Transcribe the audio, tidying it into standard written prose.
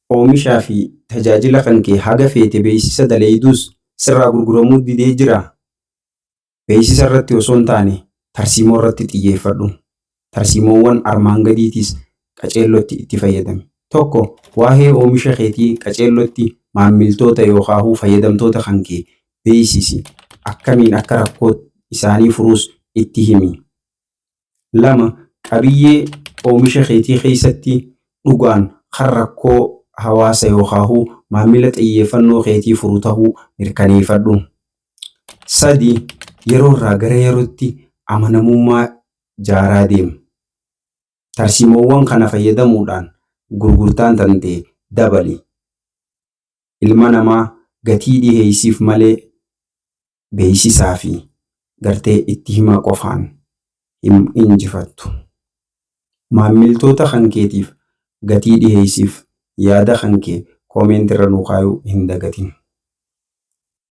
Oomishaa fi tajaajila kan kee haga feete beeksisa daleeyduus sirraa gurguramuu didee jiraa? Beeksisa irratti osoo hin taane tarsiimoo irratti xiyyeeffadhu. Tarsiimoowwan armaan gadiitis qaceellotti itti fayyadami. 1, Waahee oomisha keetii qaceellotti maammiltoota yookaahuu fayyadamtoota kan kee beeksisi. Akkamiin akka rakkoo isaanii furuus itti himi. 2, Qabiyyee oomisha keetii keessatti dhugaan kan rakkoo hawaasa yookaahuu maammila xiyyeeffannoo keetii furu tahuu mirkaneeffadhu. 3, Yeroo irraa gara yerootti amanamummaa jaaraa deem. Tarsiimoowwan kana fayyadamuudhaan gurgurtaan tantee dabali. Ilma namaa gatii dhiheessiif malee beeksisaa fi gartee itti hima qofaan hin injifattu. Maammiltoota kan keetiif gatii dhiheessiif yaada kan kee comment irra nuu kaayuu hin dagatin.